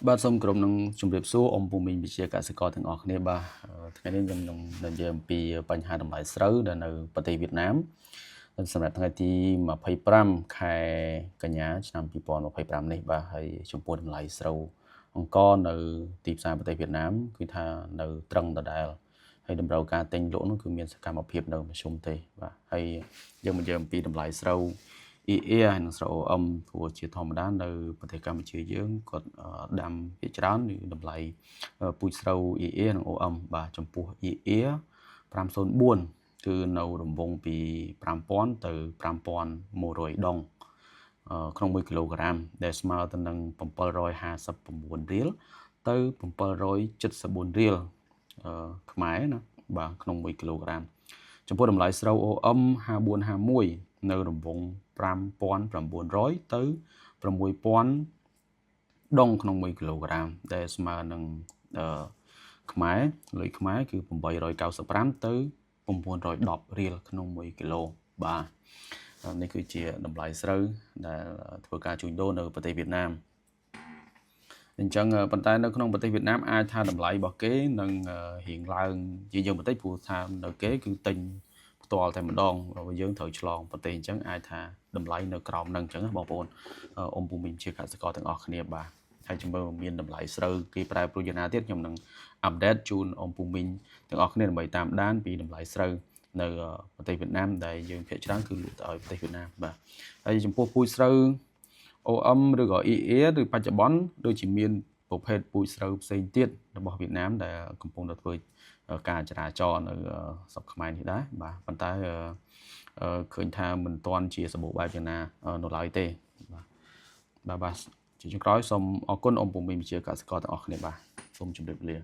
បាទសូមគោរពនឹងជម្រាបសួរអ៊ំពូមីងវិជាកសិករទាំងអស់គ្នាបាទថ្ងៃនេះខ្ញុំនឹងនិយាយអំពីបញ្ហាតម្លៃស្រូវដែលនៅប្រទេសវៀតណាមសម្រាប់ថ្ងៃទី25ខែកញ្ញាឆ្នាំ2025នេះបាទហើយចំពោះតម្លៃស្រូវអង្ករនៅទីផ្សារប្រទេសវៀតណាមគឺថានៅត្រឹងដដែលហើយតម្រូវការទិញលក់នោះគឺមានសកម្មភាពនៅមធ្យមទេបាទហើយយើងនិយាយអំពីតម្លៃស្រូវ EA ហើយនិងស្រូវ OM ព្រោះជាធម្មតានៅប្រទេសកម្ពុជាយើងគាត់ដាំភាគច្រើនគឺតម្លៃពូជស្រូវ EA និង OM បាទចំពោះ EA 504គឺនៅរង្វង់ពី5000ទៅ5100ដុងក្នុង1គីឡូក្រាមដែលស្មើទៅនឹង759រៀលទៅ774រៀលខ្មែរណាបាទក្នុង1គីឡូក្រាមចំពោះតម្លៃស្រូវ OM 5451នៅរង្វង់5900ទៅ6000ដុងក្នុង1គីឡូក្រាមដែលស្មើនឹងខ្មែរលុយខ្មែរគឺ895ទៅ910រៀលក្នុង1គីឡូបាទនេះគឺជាតម្លៃស្រូវដែលធ្វើការជួញដូរនៅប្រទេសវៀតណាមអញ្ចឹងប៉ុន្តែនៅក្នុងប្រទេសវៀតណាមអាចថាតម្លៃរបស់គេនឹងរៀងឡើងជាងយើងបន្តិចព្រោះថានៅគេគឺទិញផ្ទាល់តែម្ដងយើងត្រូវឆ្លងប្រទេសអញ្ចឹងអាចថាតម្លៃនៅក្រោមនឹងអញ្ចឹងបងប្អូនអ៊ំពូមីងជាកសិករទាំងអស់គ្នាបាទហើយជំរឿមានតម្លៃស្រូវគេប្រែប្រួលយ៉ាងណាទៀតខ្ញុំនឹង update ជូនអ៊ំពូមីងទាំងអស់គ្នាដើម្បីតាមដានពីតម្លៃស្រូវនៅប្រទេសវៀតណាមដែលយើងភាគច្រើនគឺលក់ទៅឲ្យប្រទេសវៀតណាមបាទហើយចំពោះពូជស្រូវ OM ឬក៏ EA ឬបច្ចុប្បន្នដូចជាមានប្រភេទពូជស្រូវផ្សេងទៀតរបស់វៀតណាមដែលកំពុងតែធ្វើការចរាចរណ៍នៅស្រុកខ្មែរនេះដែរបាទប៉ុន្តែឃើញថាមិនទាន់ជាសម្បូរបែបយ៉ាងណានៅឡើយទេបាទបាទបាទជាចុងក្រោយសូមអរគុណអ៊ំពូមីងវិជាកសិករទាំងអស់គ្នាបាទសូមជម្រាបលា។